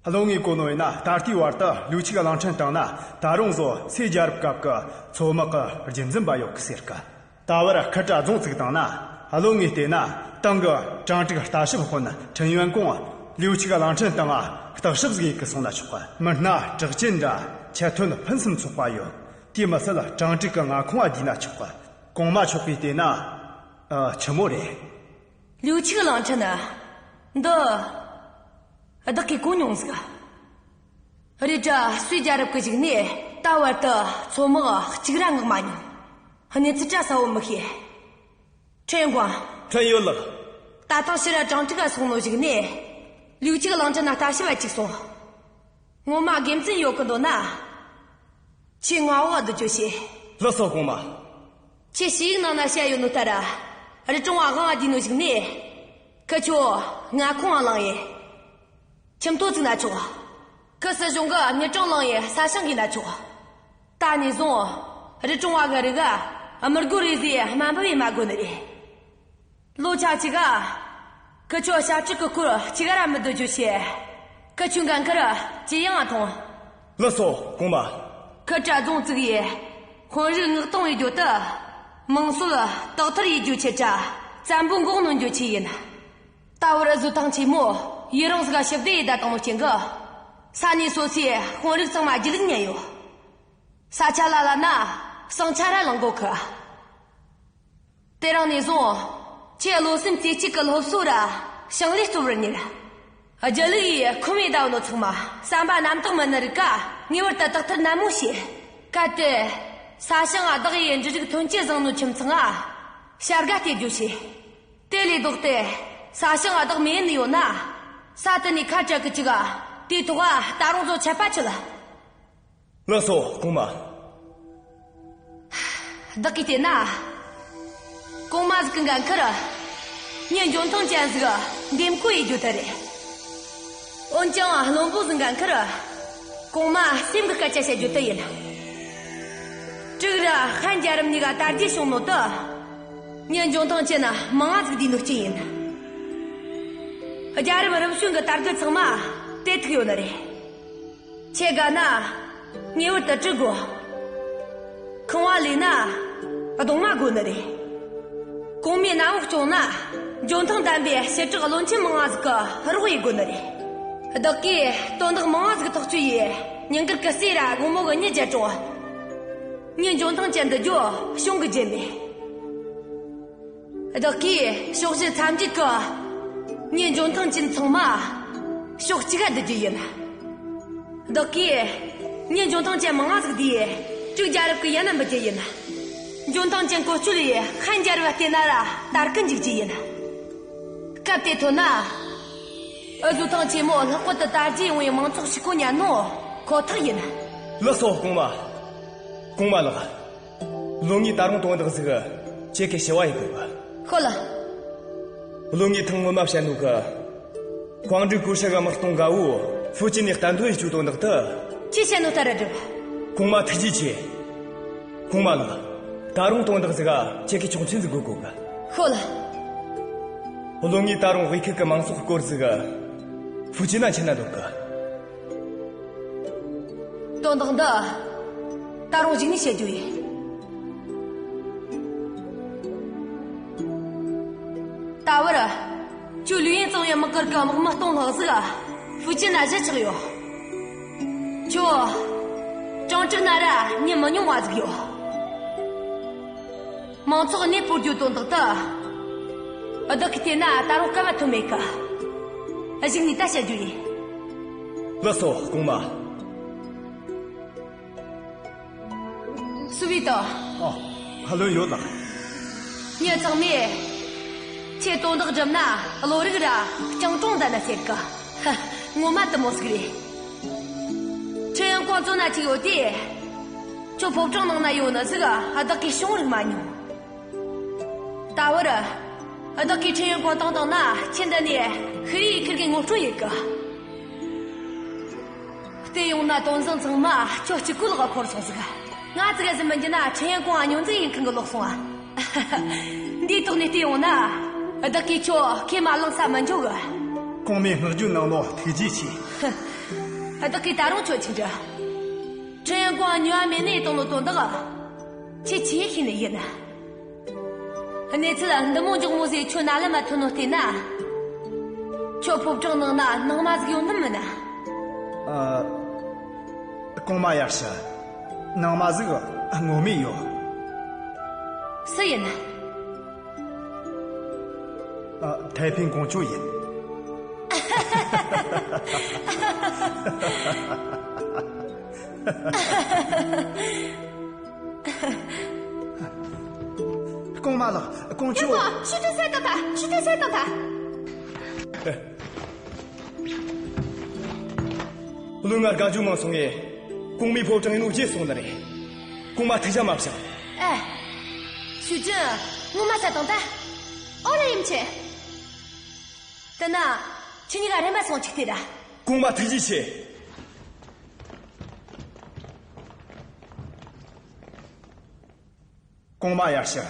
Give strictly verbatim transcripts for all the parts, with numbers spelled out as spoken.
བློན་ངས་གོ་ནོ་ཡིན་ན། ད་ལྟའི་བར་དུ་ལིའུ་ཆིག་གླིང་ཕྲན་བཏང་ན་ད་རུང་བཟོ་སེ་རྒྱལ་རབས་སྐབས་ཀྱི་མཚོ་དམག་གི་རྒྱུན་འཛིན་པ་ཡོད་གི་ཟེར་གི། ད་བར་ཁུ་ཁྲ་རྫོང་བཙུགས་བཏང་ན། བློན་ངས་བལྟས་ན་ཏང་གི་ཀྲང་ཀྲིག་ལྟ་ཞིབ་དཔོན་ཁྲིན་ཡོན་ཀོང་ལིའུ་ཆིག་གླིང་ཕྲན་བཏང་ང་བརྟག་ཞིབ་ཟིག་ཡེད་གི་སོང་ན་ཆོག་གི། མི་སྣ་གྲགས་ཅན་ར་ཁྱད་ཐོན་ཕུན་སུམ་ཚོགས་པ་ཡོད། དེ་མི་སྲིད་ཀྲང་ཀྲིག་གི་མངའ་ཁོངས་བསྡུས་ན་ཆོག་གི། གོང་མ་མཆོག་གིས་བལྟས་ན། ཨ། ཆི་མོ་རེད། ལིའུ་ཆིག་གླིང་ཕྲན་ནི་འདི་བདག་གིས་གོ་མྱོང་ཟིག། རེད་དྲ་སུའི་རྒྱལ་རབས་ཀྱི་གཞུག་ནས་ད་བར་དུ་མཚོ་དམག་གཅིག་ར་མངགས་མ་མྱོང་། གནས་ཚུལ་ར་གསལ་བོ་མི་ཤེས། ཁྲེན་ཀོང་། ཁྲེན་ཡོད་ལགས། ད་ཐེངས་ཕྱིར་ར་ཀྲང་ཀྲིག་ག་སོང་ནོ་གཞུག་ནས་ལིའུ་ཆིག་གླིང་ཕྲན་ན་ལྟ་ཞིབ་བ་གཅིག་སོང་། ངོ་མ་དགེ་མཚན་ཡོད་གི་འདོད་ན། ཁྱོས་མངའ་འོག་བསྡུ་རྒྱུ་བྱོས། ལགས་སོ་གོང་མ། ཁྱོས་ཞུ་ཡིག་ནང་ན་བཤད་ཡོད་ནོ་ལྟར། རི་གྲོང་བ་དབང་བ་བསྡུས་ནོ་གཞུག་ནས། ཁི་ཆོ་མངའ་ཁོངས་བླངས་ཡེ། ཁྱིམ་ཐོ་བཙུགས་ན་ཆོག། ཁི་སྲིད་གཞུང་གི་མྱི་གྲངས་བླངས་ཡེ་ས་ཞིང་གི་ན་ཆོག། ད་ནས་བཟུང་རི་གྲོང་བ་གི་རིགས་ག་མི་རྒོད་རེ་ཟེ་དམའ་འབེབས་ཡེ་མ་དགོས་ནི་རེད། ལོ་ཆ་གཅིག་ག་ཁི་ཆོ་ཞབས་ཕྱི་གི་སྐོར་གཅིག་ར་མི་སྡོད་རྒྱུ་བྱས། ཁི་ཆོའི་འགན་ཁུར་ཇེ་ཡང་ང་ཐོངས། ལགས་སོ་གོང་མ། ཁི་ཁྲ་རྫོང་བཙུགས་ཡེ་དཔོན་རིགས་མངགས་གཏོང་བའི་རྒྱུ་དེ། དམངས་སྲོལ་དག་ཐེར་ཡེད་རྒྱུའི་ཆེད་དྲ་བཙན་པོ་འགོག་ནོ་འགྱོ་ཆེད་ཡིན། ད་བར་བཟོ་ཐང་ཆེན་མོ་ཡི་རང་ཟིག་ག་ཞི་བདེ་ཡེ་བསྡད་བཏང་ནོ་རྐྱེན་གི། ས་གནས་སོ་སོའི་དཔོན་རིགས་ཚང་མ་སྒྱིད་ལུག་ཉན་ཡོད། ས་ཆ་ལ་ལ་ན་ཟིང་ཆ་ར་ལངས་གོ་གི། དེ་རིང་ནས་བཟུང་ཁྱོས་བློ་སེམས་རྩེ་གཅིག་གི་སློབ་གསོ་ར་ཞིང་ལས་གཙོ་བོར་གཉེར། སྒྱིད་ལུག་ཡེ་ཁོམ་ཡེ་བསྡད་ནོ་ཚང་མ་བསམ་པ་རྣམ་དག་མིན་ནི་རིགས་ག་ངེས་པར་དུ་དག་ཐེར་ནན་མོ་བྱོས། གལ་ཏེ་ས་ཞིང་བདག་ཡེ་འབྲུ་རིགས་ཐོན་སྐྱེད་བཟང་ནོ་ཁྱིམ་ཚང་ང་བྱ་དགའ་སྟེར་རྒྱུ་བྱོས། དེ་ལས་ལྡོག་སྟེ་ས་ཞིང་བདག་མེད་ནི་ཡོད་ན། ས་དེ་ནས་ཁ་བྲལ་གི་བཅུག་ག་དེའི་ཐོག་ག་ད་རུང་བཟོ་ཆད་པ་ཆོད། ལགས་སོ་གོང་མ། བདག་གིས་བལྟས་ན། གོང་མ་ཟིག་གི་འགན་ཁུར་མྱི་འཇོན་ཐང་ཅན་ཟིག་འདེམས་བསྐོ་ཡེད་རྒྱུ་དེ་རེད། འོན་ཀྱང་བློན་པོ་ཟིག་འགན་ཁུར་གོང་མ་སེམས་གི་སྐད་ཆ་བཤད་རྒྱུ་དེ་ཡིན། ཀྲིག་ར་ཧན་རྒྱལ་རབས་གཉིས་ཀ་དར་རྒྱས་བྱུང་ནོ་དེ། མྱི་འཇོན་ཐང་ཅན་མང་ང་ཟིག་བསྡུས་ནོ་རྐྱེན་ཡིན། རྒྱལ་རབས་རིམ་བྱོན་གི་དར་རྒུད་ཚང་མ་དེ་ཐུག་ཡོད་ནི་རེད། ཆེ་དགའ་ན་ངེས་པར་དུ་གྲི་དགོས། ཁང་བ་ལས་ན་གདུང་མ་དགོས་ནི་རེད། གོང་མའི་གནམ་འོག་སྐྱོང་ན་འཇོན་ཐང་ལྡན་པའི་ཞི་དྲག་བློན་ཆེན་མང་ང་ཟིག་གི་རོགས་ཡེད་དགོས་ནི་རེད། བདག་གིས་དོན་དག་མང་ང་ཟིག་ཐག་གཅོད་ཡེ་ཉིན་དཀར་གི་སེ་ར་དགོང་མོ་གི་ཉི་བརྒྱད་གྲོང་། མྱི་འཇོན་ཐང་ཅན་བསྡུ་རྒྱུ་གཞུང་གི་རྒྱུ་མེད། བདག་གིས་ཕྱོགས་བཞི་མཚམས་བརྒྱད་ཀྱི་མྱི་འཇོན་ཐང་ཅན་ཚང་མ་ཕྱོགས་གཅིག་ག་བསྡུ་རྒྱུ་ཡིན། བདག་གིས་མྱི་འཇོན་ཐང་ཅན་མང་ང་ཟིག་བསྡུས་ཡེ་ཀྲིག་རྒྱལ་རབས་ཀྱི་ཡན་ན་འབུད་རྒྱུ་ཡིན། འཇོན་ཐང་ཅན་བཀོལ་སྤྱོད་ཡེ་ཧན་རྒྱལ་རབས་བལྟས་ན་ར་དར་གི་འཇུག་རྒྱུ་ཡིན། སྐབས་དེ་ཐོན་ན། འུ་ཟོ་ཐང་ཆེན་མོ་ལྷག་པར་དུ་དར་རྒྱས་ཡོང་བའི་མང་ཚོགས་ཤིག་གོ་ཉན་ནོ་ཁོ་ཐག་ཡིན། ལགས་སོ་གོང་མ། གོང་མ་ལགས། བློན་ངས་ད་རུང་དོན་དག་ཟིག་ཁྱེད་ཀྱི་ཞུ་བ་ཡེད་དགོས་གི། ཤོད་ལ། བློན་ངས་ཐེངས་སྔོན་མ་བཤད་ནོ་གི། ཀོང་ཀྲིག་ཀུ་ཤ་གི་དམག་སྟོང་འགའ་བོ་ཧྥུ་ཅན་ནས་གཏན་ཐོ་ཡེ་རྒྱུའི་དོན་དག་དེ། ཁྱེད་བཤད་ནོ་ལྟར་ར་སྒྲུབ། གོང་མ་ཐུགས་རྗེ་ཆེ། གོང་མ་ལགས། ད་རུང་དོན་དག་ཟིག་ག་ཁྱེད་ཀྱིས་ཆོག་མཆན་ཟིག་འགོད་དགོས་གི། ཤོད་ལ། བློན་ངས་ད་རུང་དབུས་ཁུལ་གི་མང་ཚོགས་སྐོར་ཟིག་ཧྥུ་ཅན་ན་འཁྱེར་ན་འདོད་གི། དོན་དག་འདི་ད་རུང་གཞུག་ནས་བཤད་རྒྱུ་ཡིན། ད་བར་ཁྱོད་ལུས་ཡུན་གཙང་བའི་དམག་སྒར་གི་དམག་མི་སྟོང་ལྷག་ཟིག་ཧྥུ་ཅན་ན་གཞིས་ཆགས་ཡོད། ཁྱོད་ཀྲང་ཀྲིག་ན་ར་ཉན་མི་མྱོང་བ་ཟིག་ཡོད། མང་ཚོགས་གནས་སྤོ་རྒྱུའི་དོན་དག་ཏུ། བདག་གིས་བལྟས་ན་ད་རུང་སྐབས་བབ་ཐོན་མེད་ཀི། གཞུག་ནས་ད་བཤད་རྒྱུ་ཡིན། ལགས་སོ་གོང་མ། སུ་བི་དང་། ཨ། བློན་ཡོད་ལགས། མྱི་ཚང་མས་ཁྱེད་དོན་དག་སྒྲུབ་ན་བློ་རིག་ར་སྤྱང་གྲུང་ལྡན་ན་ཟེར་གི། ཧ། ངོ་མ་དེ་མོ་ཟིག་རེད། ཁྲེན་ཡོན་ཀོང་བཙོན་ན་བཅུག་ཡོད་དུས། ཁྱོད་ཕོ་བྲང་ནང་ན་ཡོད་ནི་ཟིག་བདག་གིས་བྱུང་རིག་མ་མྱོང་། ད་བར་བདག་གིས་ཁྲེན་ཡོན་ཀོང་བཏང་བཏང་ན། ཁྱེད་འདི་ནས་ཤི་རིའི་ཁུར་གི་ངོ་སྤྲོད་ཡེད་གི། བལྟས་ཡོང་ན་དོན་བཟང་ཚང་མ་ཁྱོད་གཅིག་པུའི་ལག་ག་འཁོར་སོང་ཟིག། ང་ཙི་ག་ཟིག་མི་འགྱུར་ན་ཁྲེན་ཡོན་ཀོང་ཨ་ཉོན་ཙི་ཡིན་མཁན་གི་ལོག་སོང་ཨ། འདིའི་ཐོག་ནས་བལྟས་ཡོང་ན། བདག་གིས་ཁྱོད་ཁས་མ་བླངས་ས་མི་འཇོག་གི། གོང་མའི་བསྔགས་བརྗོད་གནང་ནོ་ཐུགས་རྗེ་ཆེ། བདག་གིས་ད་རུང་ཁྱོད་ཅིག་ར། ཁྲིན་ཡོན་ཀོང་ཉོ་བ་མེད་ནས་བཏང་ནོ་དོན་དག་ཁྱེད་ཆེས་ཤེས་ནི་ཡིན། གནས་ཚུལ་འདི་མོ་མགྱོགས་མོ་ཟིག་ཁྱོད་རྣ་ལམ་མ་ཐོན་ནོ་བལྟས་ན། ཁྱོད་ཕོ་བྲང་ནང་ན་ནང་མ་ཟིག་ཡོད་ནི་མིན་ན། ཨ། གོང་མ་ཡར་ཞུ། ནང་མ་ཟིག་ངོ་མས་ཡོད། སུ་ཡིན། ཨ། ཐའེ་ཕིན་ཀོང་ཇོ་ཡིན། གོང་མ་ལགས། ཀོང་ཇོ། ཡོན་ཀོང་། ཞུས་ཀྲིན་བསད་བཏང་ཐལ། ཞུས་ཀྲིན་བསད་བཏང་ཐལ། བློན་ང་དགའ་འཇུ་མང་སོང་ངས། གོང་མའི་ཕོ་བྲང་ཡིན་ནོ་བརྗེད་སོང་ནི་རེད། གོང་མ་ཐུགས་རྒྱལ་མ་བཞེངས། ཨེ། ཞུས་ཀྲིན་ངོ་མ་བསད་བཏང་ཐལ། ཨོ་ལེ་ཡིན་ཆེ། དེ་ན། ཁྱེད་གཉིས་ཀ་རེམ་མ་སོང་ཅིག་ལྟོས་ར། གོང་མ་ཐུགས་རྗེ་ཆེ། གོང་མ་ཡར་ཞུ།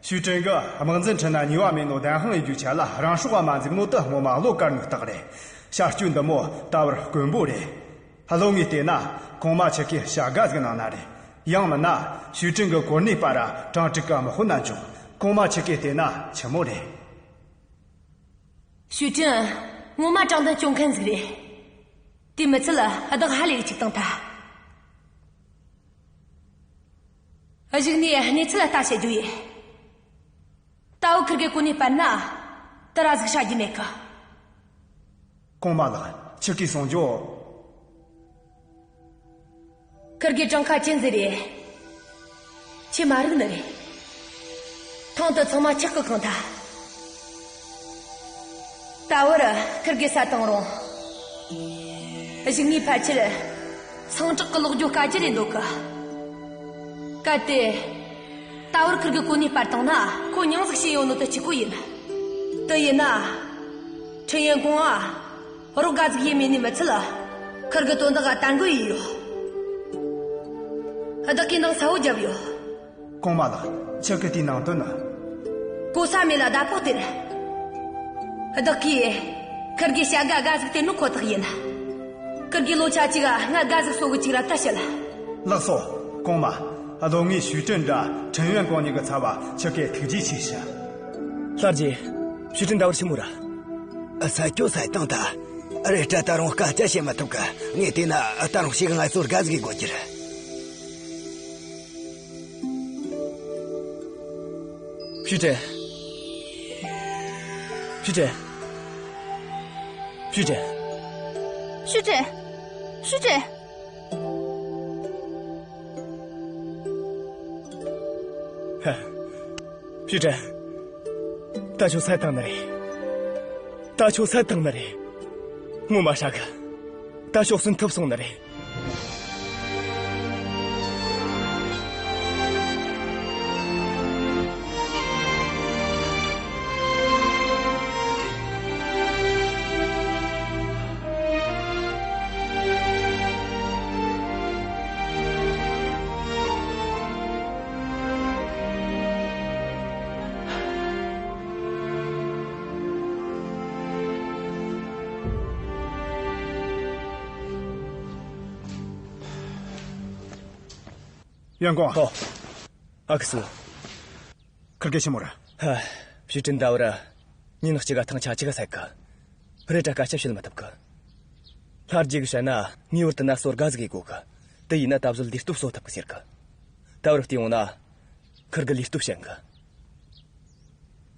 ཞུས་ཀྲིན་གིས་དམག་འཛིན་ཁྲིན་ན་ཉེས་པ་མེད་ནོ་བདེན་དཔང་ཡེད་རྒྱུའི་ཆེད་ལ་རང་སྲོག་ག་མ་འཛེམ་ནོ་དེ་ངོ་མ་བློ་དཀར་ནོ་རྟགས་རེད། བྱ་སྤྱོད་འདི་མོ་ད་བར་དཀོན་པོ་རེད། བློན་ངས་བལྟས་ན་གོང་མ་ཁྱེད་ཀྱི་བྱ་དགའ་ཟིག་གནང་ན་རེད། ཡང་མིན་ན་ཞུས་ཀྲིན་གི་གོ་གནས་སྤར་ར་ཀྲང་ཀྲིག་གི་དམག་དཔོན་ན་འཇོག། གོང་མ་ཁྱེད་ཀྱིས་བལྟས་ན་ཆི་མོ་རེད། ཞུས་ཀྲིན་ངོ་མ་དྲང་བདེན་སྐྱོང་མཁན་ཟིག་རེད། དེ་མི་ཚད་བདག་ཧ་ལས་གི་ཅིག་བཏང་ཐལ། གཞུག་ནས་གནས་ཚུལ་ལ་ལྟ་བྱེད་རྒྱུ་ཡིན། ད་བར་ཁིར་གེ་གོ་གནས་སྤར་ན། དེ་ར་ཟིག་ཧྲ་རྒྱུ་མེད་གི། གོང་མ་ལགས། ཁྱེད་ཀྱིས་གསུང་རྒྱུ། ཁིར་གེ་གྲངས་ཀ་ཅན་ཟིག་རེད། ཁྱེད་མ་རིག་ནི་རེད། ཐེངས་དེ་ཚང་མ་ཁྱེད་ཀྱིས་གང་ཐལ། ད་བར་ཁིར་གེ་བསད་བཏང་རུང་། གཞུག་ནས་ཕལ་ཆེར་སང་དྲག་གི་ལོག་རྒྱུ་དཀའ་རྒྱུ་རེད་འདོད་གི། གལ་ཏེ། ད་བར་ཁིར་གེ་གོ་གནས་སྤར་བཏང་ན་ཁོ་མྱིང་ཟིག་ཤེས་ཡོད་ནོ་དེ་གཅིག་པོ་ཡིན། དེ་ཡིན་ན། ཁྲིན་ཡོན་ཀོང་ང་རོགས་དགའ་ཟིག་ཡེད་མེད་ནི་མི་ཚད། ཁིར་གེ་དོན་དག་ག་དད་གུས་ཡས་ཡོད། བདག་གིས་འདང་ས་བོ་བརྒྱབ་ཡོད། གོང་མ་ལགས། ཁྱེད་ཀྱི་དེའི་ནང་དོན་ནི། གོ་ས་མེད་ལ་ཟླ་ཕོགས་སྟེར། བདག་གིས་ཁིར་གེ་བྱ་དགའ་དགའ་ཟིག་སྟེར་ནོ་ཁོ་ཐག་ཡིན། ཁིར་གེ་ལོ་ཆ་གཅིག་ག་ང་དགའ་ཟིག་གསོ་གི་ཅིག་ར་ད་བཤད་ལ། ལགས་སོ། གོང་མ། བློན་ངས་ཞུས་ཀྲིན་དྲ་ཁྲིན་ཡོན་ཀོང་གཉིས་ཀྱི་ཚབ་བ་ཁྱེད་ཀྱི་ཐུགས་རྗེ་ཆེ་ཞུ། ལྷ་རྗེ། ཞུས་ཀྲིན་ད་བར་ཆི་མོ་རེད། ཨ། བསད་རྒྱུ་བསད་བཏང་ཐལ། རེད་དྲ་ད་རུང་སྐད་ཆ་བཤད་མི་ཐུབ་གི། ངས་བལྟས་ན་ད་རུང་ཞེ་གི་ངལ་གསོ་དགའ་ཟིག་དགོས་རྒྱུ་རེད། ཞུས་ཀྲིན། ཞུས་ཀྲིན། ཞུས་ཀྲིན། ཞུས་ཀྲིན། ཞུས་ཀྲིན། ཧ། ཞུས་ཀྲིན། ད་ཁྱོད་བསད་བཏང་ནི་རེད། ད་ཁྱོད་བསད་བཏང་ནི་རེད། ངོ་མ་ཧྲ་གི། ད་ཁྱོད་གསོན་ཐུབ་སོང་ནི་རེད། ཡོན་ཀོང་། ཨོ། ཨ་ཁུ་སུ། ཁིར་གེ་ཆི་མོ་རེད། ཧ། ཞུས་ཀྲིན་ད་བར་ཉིན་གཅིག་ག་ཐེངས་ཆ་གཅིག་ག་བསད་གི། རེད་དྲ་སྐད་ཆ་བཤད་མི་ཐུབ་གི། ལྷ་རྗེ་གིས་བཤད་ན་ངེས་པར་དུ་ནད་གསོ་དགའ་ཟིག་དགོས་གི། དེ་ཡིན་ན་ད་གཟོད་ལུས་སྟོབས་གསོ་ཐུབ་གི་ཟེར་གི། ད་བར་བལྟས་ཡོང་ན། ཁིར་གི་ལུས་སྟོབས་ཞན་གི།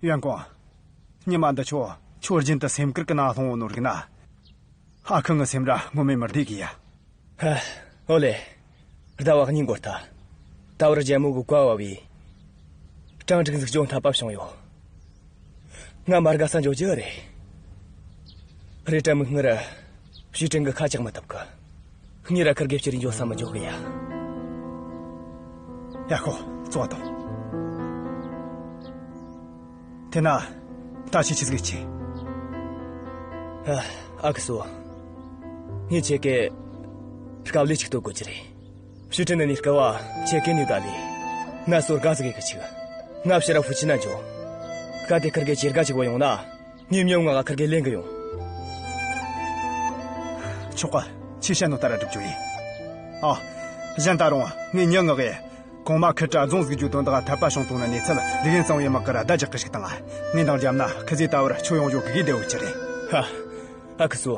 ཡོན་ཀོང་། ཉི་མ་འདི་ཆོ་ཁྱོད་རྒྱུན་དུ་སེམས་ཁུར་གི་ནང་ལྷུང་ཡོད་ནོ་རིག་ན། ཨ་ཁུ་ངའི་སེམས་ར་ངོ་མས་མི་བདེ་གི་ཡ། ཧ། ཨོ་ལེ། ཟླ་བ་གཉིས་འགོར་ཐལ། ད་བར་རྒྱལ་མོ་གི་བཀའ་བབས་བས། ཀྲང་ཀྲིག་འཛུགས་སྐྱོང་འཐབ་པ་བྱུང་ཡོད། ང་མ་དགའ་ས་འཇོག་རྒྱུ་རེད། རེད་དྲ་མིག་སྔར་ཞུས་ཀྲིན་གི་ཁ་གྲག་མི་ཐུབ་གི། ངས་ར་ཁིར་གེ་ཕྱིར་འགྱོ་ས་མི་འཇོག་གི་ཡ། ཡ་ཧོ། ཙོ་དང་། དེ་ན། ད་ཁྱེད་ཆི་ཟིག་བྱེད། ཨ། ཨ་ཁུ་སུ། ངས་ཁྱེད་ཀྱི་དཀའ་ལས་ཅིག་གཏོང་དགོས་ཀྱི་རེད། ཞུས་ཀྲིན་ནི་ནི་སྐབས་བ་ཁྱེད་ཀྱི་ནུས་ད་ལས། ནད་གསོ་དགའ་ཟིག་གི་ཆིག་ང་ཕྱིར་ར་ཧྥུ་ཆི་ན་འགྱོ། གལ་ཏེ་ཁིར་གེ་ཇེ་དགའ་ཅིག་བ་ཡོང་ན། ངས་མྱི་ང་ཁིར་གེ་ལེན་གི་ཡོང་། ཆོག་ག། ཁྱོས་བཤད་ནོ་ལྟར་སྒྲུབ་རྒྱུ་ཡིན། ཨ། གཞན་ད་རུང་ངས་མྱི་མངགས་གི། གོང་མ་ཁུ་ཁྲ་རྫོང་ཟིག་རྒྱུ་དོན་དག་འཐད་པ་བྱུང་བཏང་ན་གནས་ཚུལ་ལི་ཡན་གཙང་བོའི་དམག་གིས་བརྡ་རྒྱག་གི་ཞིག་བཏང་ང་། ངས་འདང་བརྒྱབ་ན་ཁི་ཟོས་ད་བར་ཁྱོད་ཡོང་རྒྱུ་གི་གི་བདེ་བོ་ཅི་རེད། ཧ། ཨ་ཁུ་སོ།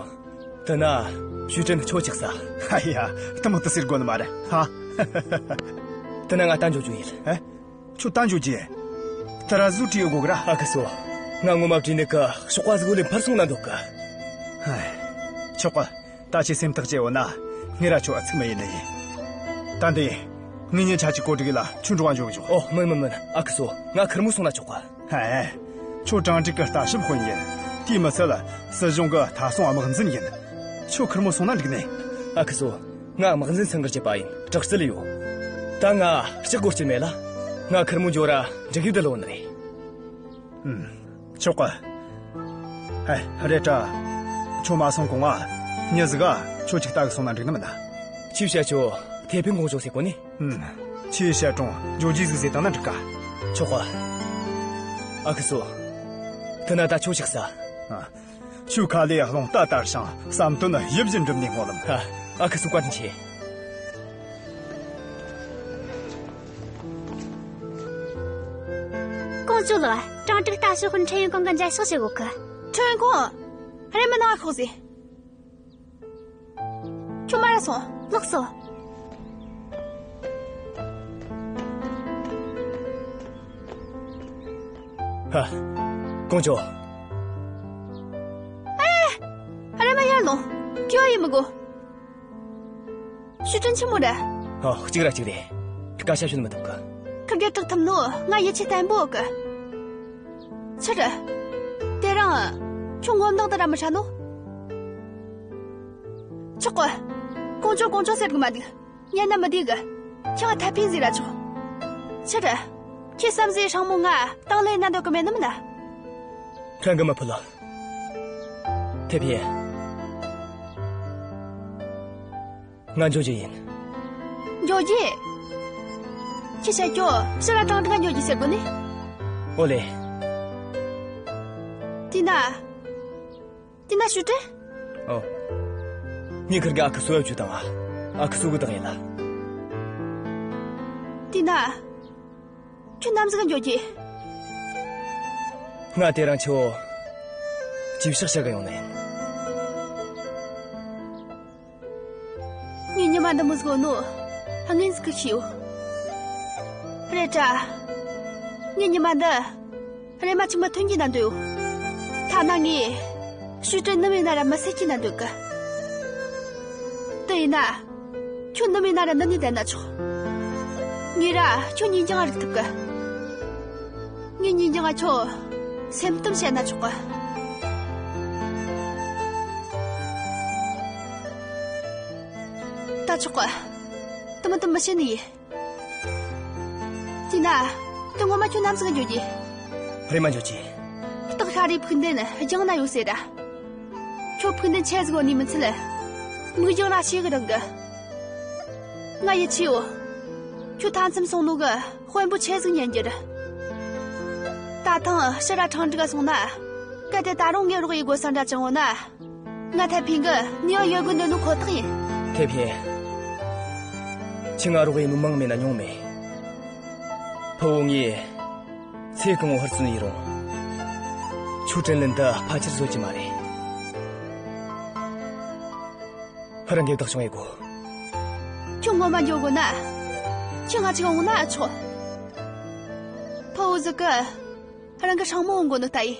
དེ་ན་ཞུས་ཀྲིན་ཁྱོ་ཆགས་ས། ཧ་ཡ། དེ་མོ་དེ་ཟེར་དགོས་ནི་མ་རེད། ཧ། དེ་ན་ང་ད་འགྱོ་རྒྱུ་ཡིན། ཨེ། ཁྱོད་ད་འགྱོ་རྒྱུ། དེ་ར་ཟོ་བྲིས་ཡོད་དགོས་གི་ར། ཨ་ཁུ་སོ། ང་ངོ་མ་བྲིས་ནི་གི་ཤོག་པ་ཟིག་ལས་འཕུར་སོང་ན་འདོད་གི། ཧ། ཆོག་གི། ད་ཁྱོས་སེམས་ཐག་བཅད་ཡོད་ན། ངས་ར་ཁྱོད་ཨ་ཚུགས་མི་ཡེད་ནི་ཡིན། ད་འདི། ངེད་གཉིས་ཆ་གཅིག་གོ་སྒྲིག་ཡེད་ལ་ཁྱོད་འགྲོ་བ་འགྱོ་གི་འགྱོ། ཨོ། མིན་མིན་མིན། ཨ་ཁུ་སོ། ང་ཁེར་མོ་སོང་ན་ཆོག་གི། ཧེ། ཁྱོད་ཀྲང་ཀྲིག་གི་ལྟ་ཞིབ་དཔོན་ཡིན། དེས་མི་ཚད་སྲིད་གཞུང་གི་མཐའ་སྲུང་དམག་འཛིན་ཡིན། ཁྱོད་ཁེར་མོ་སོང་ན་འགྲིག་ནི། ཨ་ཁུ་སོ། ང་དམག་འཛིན་ཚང་གི་སྐྱེས་པ་ཡིན། དྲག་རྩལ་ཡོད། ད་ང་ལྕགས་སྒོ་རྐྱེན་མེད་ལ། ང་ཁེར་མོ་འགྱོ་ར་འགྲིག་གི་བསྡད་ཡོད་ནི་རེད། ཨུམ། ཆོག་གི། ཧེ། རེད་དྲ། ཁྱོད་མ་སོང་གོང་ང་མྱི་ཟིག་ག་ཁྱོད་ཅིག་ལྟ་གི་སོང་ན་འགྲིག་ནི་མིན་ན། ཁྱོས་བཤད་ཆོག། ཐེ་ཕིན་ཀོང་ཇོ་ཟེར་གོ་ནི། ཨུམ། ཁྱོས་བཤད་རུང་འགྱོ་རྒྱུ་ཟིག་ཟེར་བཏང་ན་འགྲིག་ག། ཆོག་གི། ཨ་ཁུ་སོ། དེ་ན་ད་ཁྱོ་ཆགས་ས། ཨ། ཁྱོས་ཁ་ལས་རླུང་རྟ་དར་ཞིང་བསམ་དོན་ཡིད་བཞིན་འགྲུབ་ནས་སྨོན་ལམ། ཨ། ཨ་ཁུ་སོ་བཀའ་དྲིན་ཆེ། ཀོང་ཇོ་ལགས། ཀྲང་ཀྲིག་ལྟ་ཞིབ་དཔོན་ཁྲེན་ཡོན་ཀོང་གིས་མཇལ་ཕྱག་བྱེད་གོ་གི། ཁྲེན་ཡོན་ཀོང་། རེམ་མ་ནང་ང་ཤོག་ཟེར། ཁྱོད་མར་ར་སོང་། ལགས་སོ། ཧ། ཀོང་ཇོ། ཨེ། རེམ་མ་ཡར་ལོངས། གུས་པ་ཡེད་མི་དགོས། ཞུས་ཀྲིན་ཆི་མོ་རེད། ཨ། གཅིག་ར་གཅིག་རེད། སྐད་ཆ་བཤད་མི་ཐུབ་གི། ཁིར་གེ་དྲག་ཐུབ་ནོ་ང་ཡིད་ཆེས་བརྟན་པོ་ཡོད་གི། ཆི་རེད། དེ་རིང་ཁྱོད་ངོ་མདངས་དེ་ར་མི་ཧྲ་ནོ། ཆོག་གི། ཀོང་ཇོ་ཀོང་ཇོ་ཟེར་གི་མ་འདུག། ཉན་ན་མི་བདེ་གི། ཁྱོས་ཐེ་ཕིན་ཟེར་ར་ཆོག། ཆི་རེད། ཁྱོས་བསམ་གཟས་ཧྲང་མོ་ང་དང་ལེན་ན་འདོད་གི་མེད་ནི་མིན་ན། ཕྲན་གིས་མི་ཕོད་ལ། ཐེ་ཕིན། ང་འགྱོ་རྒྱུ་ཡིན། འགྱོ་རྒྱུ། ཁྱོས་བཤད་རྒྱུ་ཕྱིར་ར་ཀྲང་ཀྲིག་ག་འགྱོ་རྒྱུ་ཟེར་གོ་ནི། ཨོ་ལེ། དེ་ན། དེ་ན་ཞུས་ཀྲིན། ཨོ། ངས་ཁིར་གེ་ཨ་ཁུ་སོ་ཡ་བརྒྱུད་བཏང་ང་། ཨ་ཁུ་སོ་གིས་བཏང་ཡིན་ལ། དེ་ན། ཁྱོད་ནམ་ཟིག་ག་འགྱོ་རྒྱུ། ང་དེ་རིང་ཁྱོ་གཅེས་ཕྱག་བྱ་གི་ཡོང་ནི་ཡིན། ངས་ཉི་མ་འདི་མོ་ཟིག་ཡོད་ནོ་སྔོན་ཟིག་གི་ཤེས་ཡོད། རེད་དྲ། ངས་ཉི་མ་འདི་རེམ་མ་ཅིག་མི་ཐོན་རྒྱུ་ན་འདོད་ཡོད། ཐ་ན་ངས་ཞུས་ཀྲིན་ནམ་ཡིན་ན་ར་མི་བསད་རྒྱུ་ན་འདོད་གི། དེ་ཡིན་ན། ཁྱོད་ནམ་ཡིན་ན་ར་འདི་ནས་བསྡད་ན་ཆོག། ངས་ར་ཁྱོད་ཉིན་རྒྱང་རིག་ཐུབ་གི། ངས་ཉིན་རྒྱང་ཁྱོད་སེམས་གཏམ་བཤད་ན་ཆོག་གི། ད་ཆོག་གི། དེ་མོ་དེ་མི་བྱེད་ནི་ཡིན། དེ་ན། དེ་ངོ་མ་ཁྱོད་ནམ་ཟིག་འགྱོ་རྒྱུ། རེམ་མ་འགྱོ་རྒྱུ། སྟག་ཤ་རའི་ཕུག་འདུན་རྒྱང་ན་ཡོད་ཟེར་ར། ཁྱོད་ཕུག་འདུན་ཆེ་ཟིག་ཡོད་ནི་མི་ཚད། མིག་རྒྱང་ར་ཞེ་གི་རིང་གི། ང་ཡིད་ཆེས་ཡོད། ཁྱོད་མཐའ་མཚམས་སྲུང་ནོ་གི་དཔོན་པོ་ཆེ་ཟིག་ཡིན་རྒྱུ་རེད། ད་ཐེངས་ཕྱིར་ར་ཁྲང་ཀྲིག་ག་སོང་ན། གལ་ཏེ་ད་རུང་ངས་རོགས་ཡེད་དགོས་བསམ་འདྲ་བྱུང་ཡོད་ན། ང་ཐེ་ཕིན་གི་ནུས་པ་ཡོད་དགུ་འདོད་ནོ་ཁོ་ཐག་ཡིན། ཐེ་ཕིན། ཁྱོས་ང་རོགས་ཡེད་ནོ་མང་མེད་ན་ཉུང་མེད། ཕུ་བོ་ངས་ཚེ་གང་བོ་ཧུར་བརྩོན་ཡེད་རུང་། ཁྱོད་དྲིན་ལན་འདི་ཕལ་ཆེར་གསོ་རྒྱུ་མ་རེད། རང་གིས་བདག་སྐྱོང་ཡེད་དགོས། ཁྱོད་ངོ་མ་འགྱོ་དགོས་ན། ཁྱོས་ང་གཅིག་འོང་ན་ཨེ་ཆོག། ཕུ་བོ་ཟིག་གི། རང་གི་སྲིང་མོ་འོང་དགོས་ནོ་ལྟ་ཡི།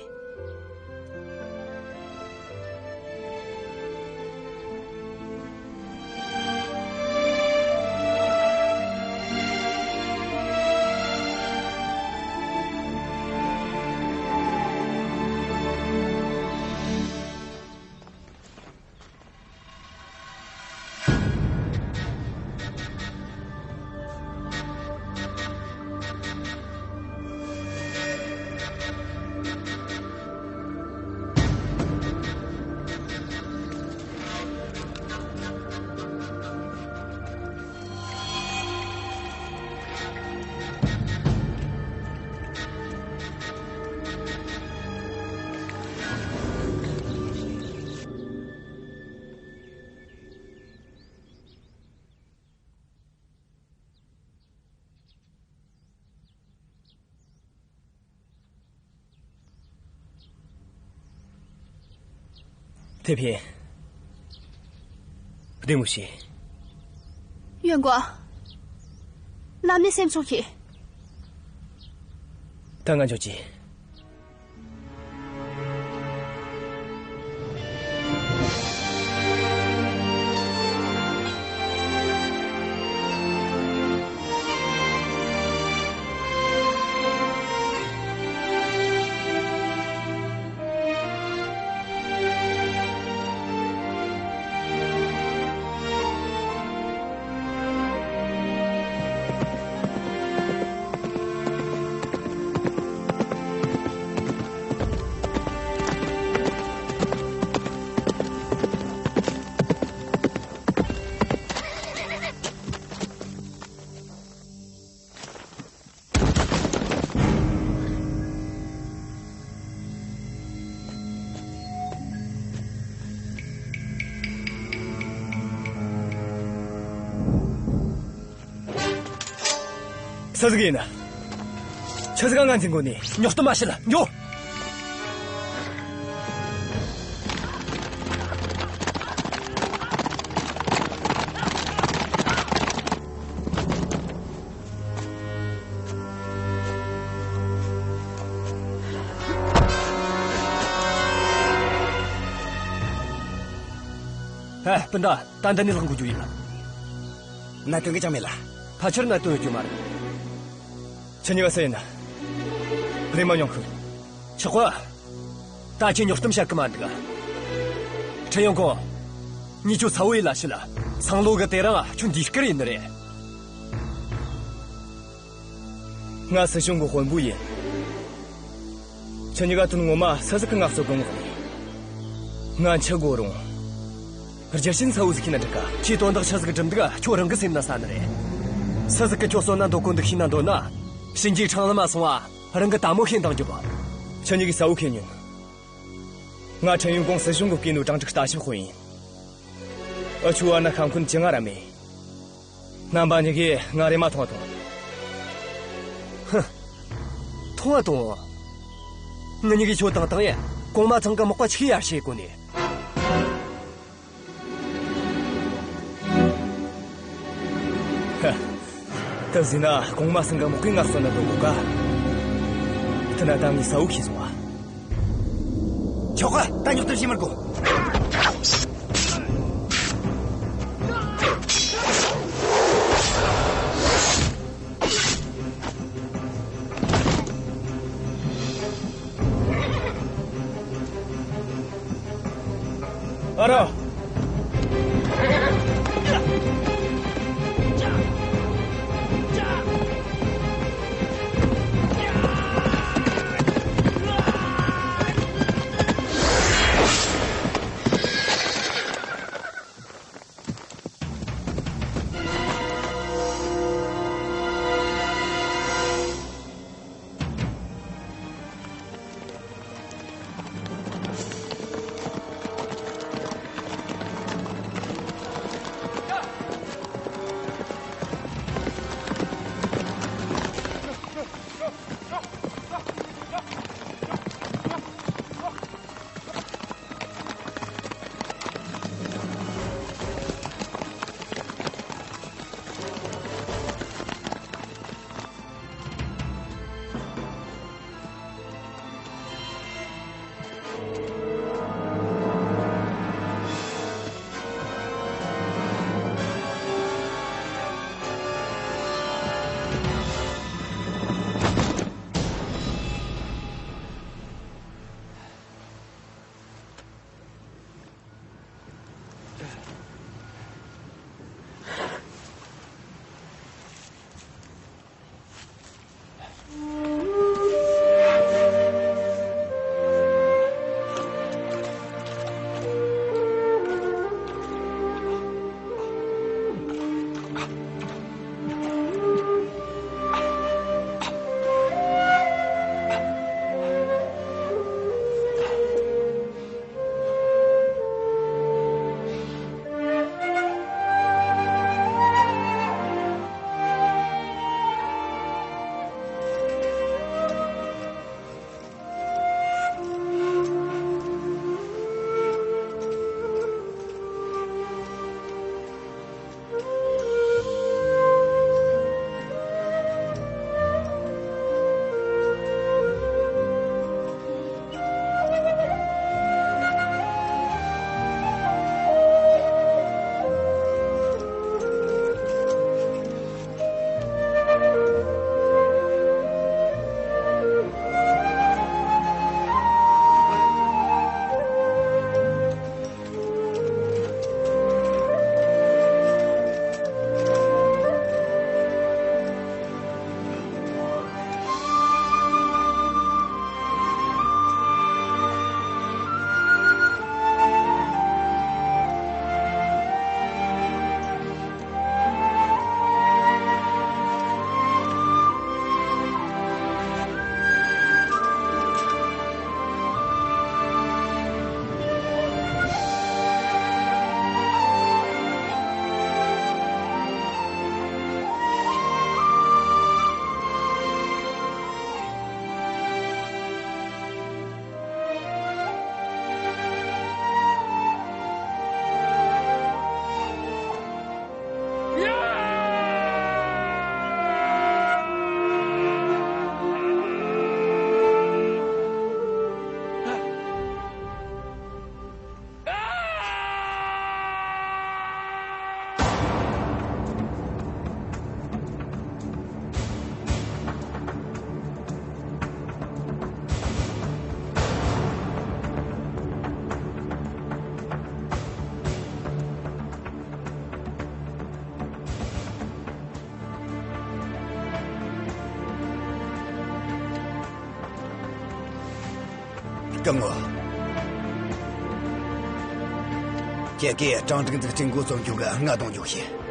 ཐེ་ཕིན། བདེ་མོ་བྱོས། ཡོན་ཀོང་། ལམ་ནས་སེམས་ཆུང་བྱོས། ད་ང་འགྱོ་རྒྱུ། སུ་ཟིག་ཡིན། ཆི་ཟིག་ང་འཛིན་གོ་ནི། ཉོག་གཏམ་མ་བཤད། འགྱོ། ཨེ། སྤུན་ཟླ། ད་འདི་ནས་ལྷག་འགུལ་རྒྱུ་ཡིན་ལ། གནད་དོན་གི་ཅང་མེད་ལ། ཕལ་ཆེར་གནད་དོན་ཡོད་རྒྱུ་མ་རེད། ཁྱེད་གཉིས་ཀ་སུ་ཡིན། ལས་མ་མྱོང་ཁུལ། ཆོག་ག། ད་ཁྱེད་ཉོག་གཏམ་བཤད་གི་མ་འདུག། ཁྲེན་ཡོང་ཀོང་། ངས་ཁྱོད་གསལ་བོ་ཡེ་ལ་བཤད་ལ། སང་ལོ་གི་དེ་རིང་ཁྱོད་འདིའི་སྐུར་ཡིན་ནི་རེད། ང་སྲིད་གཞུང་གི་དཔོན་པོ་ཡིན། ཁྱེད་གཉིས་ཀ་དོན་ངོ་མ་སུ་ཟིག་གིས་ང་གསོད་གོ་ངོ་ནི། ང་འཆི་དགོས་རུང་རྒྱུ་རྐྱེན་གསལ་བོ་ཟིག་ཤེས་ན་འགྲིག་ག། ཁྱོས་དོན་དག་ཆི་ཟིག་སྒྲུབ་འདུག་ཁྱོད་རང་གི་སེམས་ན་གསལ་ནི་རེད། སུ་ཟིག་གིས་ཁྱོད་གསོད་ན་འདོད་གོ་འདུག་ཤེས་ན་འདོད་ན། ཞིན་ཅིའི་ཁྲང་ལམ་མ་སོང་བ་རང་གིས་ད་མོ་ཤེས་འདང་རྒྱོབ། ཁྱེད་གཉིས་ཀས་གསལ་བོ་མཁྱེན་མྱོང་། ང་ཁྲེན་ཡོང་ཀོང་སྲིད་གཞུང་གི་བཀའི་ནོར་གྲ་སྒྲིག་ལྟ་ཞིབ་དཔོན་ཡིན། འུ་ཆོའི་བར་ན་ཁ་འཁོན་ཅི་ང་ར་མེད། རྣམ་པ་གཉིས་ཀས་ང་རེམ་མ་ཐོངས་བཏང་། ཧུ། ཐོངས་བཏང་། ངེད་གཉིས་ཀས་ཁྱོད་བཏང་བཏང་ཡ། གོང་མ་ཚང་གི་མག་པ་ཆི་ཡར་བཤད་གོ་ནི། ཧ། དེ་ཟེར་ན་གོང་མ་ཚང་གི་མག་པས་ང་གསོད་ན་འདོད་གོ་ག། དེ་ན་ད་ངས་གསལ་བོ་ཤེས་སོང་བ། ཆོག་ག། ད་ཉོག་གཏམ་བཤད་མི་དགོས། ཨ་རོ། སྐུ་ངོ། ཁྱེད་ཀྱིས་ཀྲང་ཀྲིག་འཛུགས་སྐྲུན་འགོ་རྩོམ་རྒྱུ་གི་རྔ་རྡུང་རྒྱུ་བྱེད།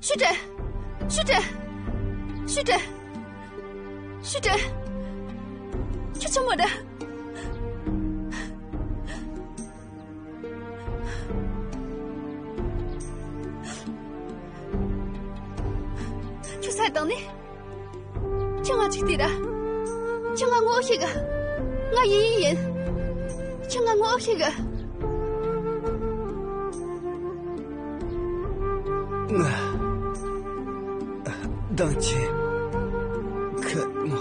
ཞུ་ཀྲེན། ཞུ་ཀྲེན། ཞུ་ཀྲེན། ཞུ་ཀྲེན། ཁྱོད་ཆི་མོ་རེད། ཁྱོད་ས་དང་ནི། ཁྱོད་ང་ཅིག་ལྟོས་ར། ཁྱོད་ང་ངོ་ཤེས་གི། ང་ཡིན་ཡིན་ཡིན། ཁྱོད་ང་ངོ་ཤེས་གི། ང་། དང་ཆེན་ཁི་མོ།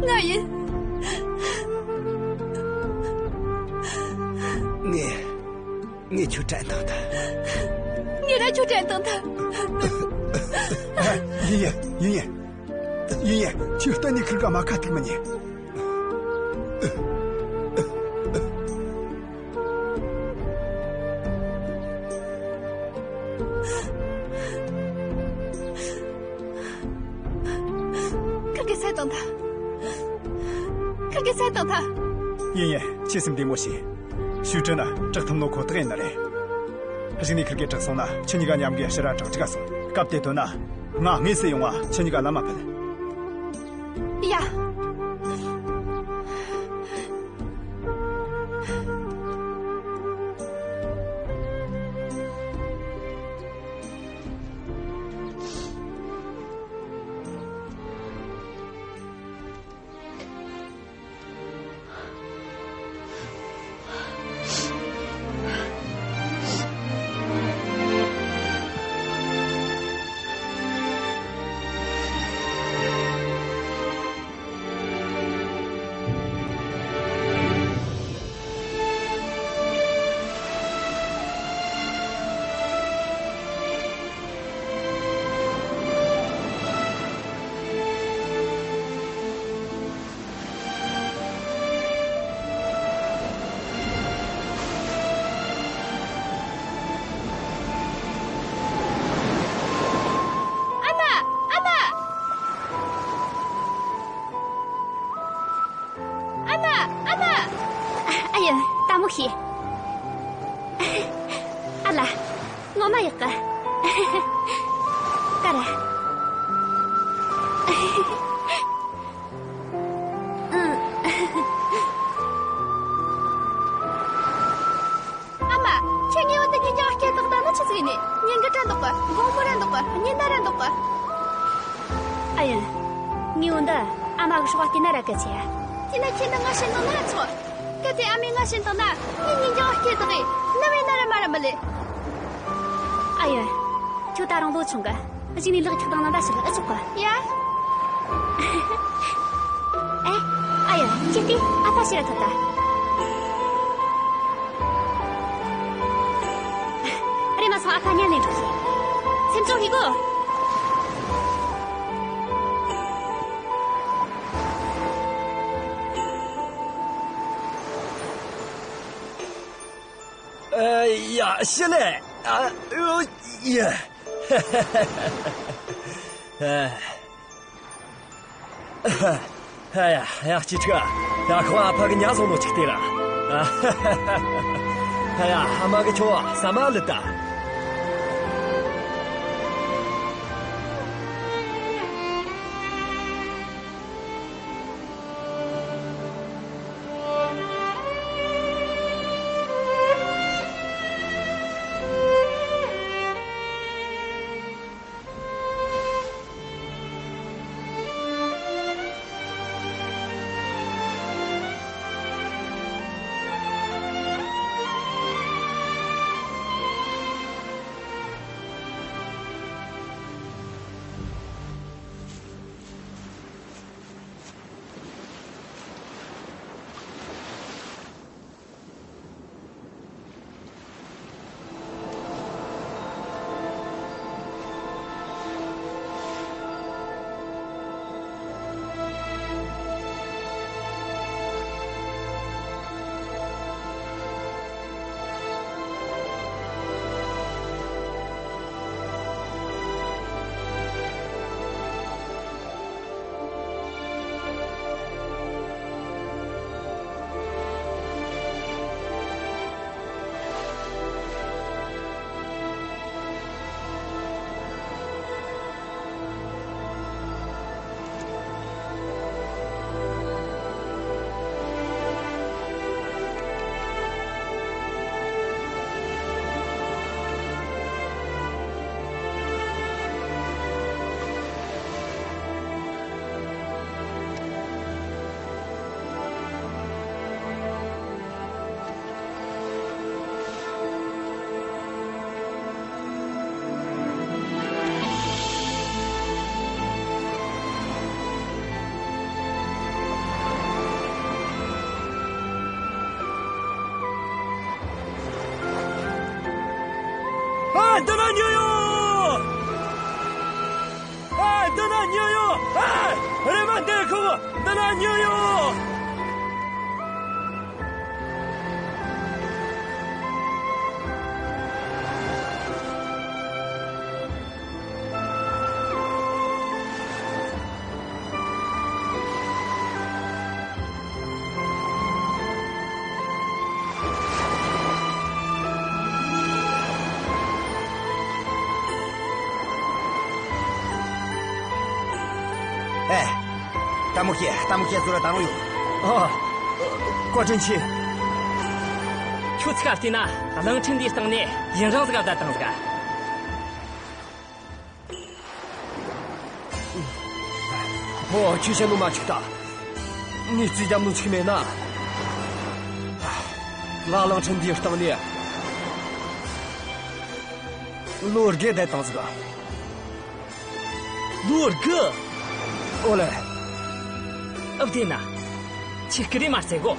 ང་ཡིན། ངས། ངས་ཁྱོད་དྲན་བཏང་ཐལ། ངས་ར་ཁྱོད་དྲན་བཏང་ཐལ། ཡིན་ཡིན། ཡིན་ཡིན། ཡིན་ཡིན། ཁྱོད་གཏན་ནས་ཁིར་ག་མ་ཁ་ཐུག་མི་ཉན། ཁིར་གེ་ས་དང་ཐ། ཁིར་གེ་ས་དང་ཐ། ཡིན་ཡིན། ཁྱེད་སེམས་བདེ་མོ་བྱོས། ཞུ་ཀྲེན་ན་དྲག་ཐུབ་ནོ་ཁོ་ཐག་ཡིན་ནི་རེད། གཞུག་ནས་ཁིར་གེ་དྲག་སོང་ན་ཁྱེད་གཉིས་ཀ་མཉམ་གི་ཕྱིར་ར་དྲག་ཅིག་ག་སོང་། སྐབས་དེ་དོན་ན་ང་དངོས་སུ་ཡོང་བ་ཁྱེད་གཉིས་ཀ་ལམ་མ་ཕུད། ཡ། ཁྱེད། ཨ་ལ། ངོ་མ་ཡག་གི། ཀ་ར། ཨ་མ། ཁྱོད་ངའི་འོག་ཏུ་ཉིན་རྒྱང་སྐྱེལ་བཏང་ད་ནི་ཆི་ཟིག་ཡིན་ནི། ཉིན་གི་དྲན་འདུག་གི། དགོང་མོ་ར་འདུག་གི། ཉིན་ན་ར་འདུག་གི། ཨ་ཡོན། ངའི་འོག་འདི་ཨ་མ་གི་སྲོག་བལྟས་ན་ར་གལ་ཆེ་ཡ། དེ་ན་ཁྱེད་འདི་ང་བྱིན་བཏང་ན་ཆོག། གལ་ཏེ་ཨ་མས་ང་བྱིན་བཏང་ན། ངས་ཉིན་རྒྱང་སྐྱེལ་བཏང་ངས་ནམ་ཡིན་ན་ར་མ་ར་མི་ལེ། ཨ་ཡོན། ཁྱོད་ད་རུང་ལོ་ཆུང་གི། གཞུག་ནས་ལག་ཐུག་དང་ནང་ད་ཞིག་ཨེ་ཆོག་གི། ཡ། ཨེ། ཨ་ཡོན། ཁྱེད་དེ་ཨ་ཕ་ཕྱིར་ཐོབ་ད། རེམ་མ་སོང་ཨ་ཕ་ཉལ་ནས་འགྲོ་ཞིག། སེམས་ཆུང་བྱེད་དགོས། ཨ། ཡ། ཤི་ལེ། ཨ། ཨུ། ཡ། ཨ། ཨ་ཡ། ཡ། ཅི་ཆི། ཡ། ཁོ་ཨ་ཕ་གི་ཉལ་སོང་ནོ་ཅིག་དེ་ར། ཨ་ཡ། ཨ་མ་གི་ཁྱོ་ས་མ་ལི་ད། ཨ། འདི་ན་མྱི་ཡོད། ཨ། འདི་ན་མྱི་ཡོད། ཨ། རེམ་མ་འདིར་ཁུག། འདི་ན་མྱི་ཡོད། ཨེ། ལྟད་མོ་བྱེད། ལྟད་མོ་བྱེད། ཟོར་ལ་ད་རུང་ཡོད། ཨ། བཀའ་དྲིན་ཆེ། ཁྱོད་ཚིག་བལྟས་ན་གླིང་ཕྲན་འདིའི་སྟེང་ནས་ཡུན་རིང་ཟིག་བསྡད་བཏང་ཟིག། ཨོ། ཁྱོས་བཤད་ནོ་མ་འཕྱུགས་ད། ངས་རྩིས་རྒྱབ་ནོ་འཕྱུགས་མེད་ན། ང་གླིང་ཕྲན་འདིའི་སྟེང་ནས་ལོ་དགུ་བསྡད་བཏང་ཟིག། ལོ་དགུ། ཨོ་ལེ། ཨ། བདེན་ན། ཁྱོས་ཀུ་རེ་མ་རྩེ་གོ།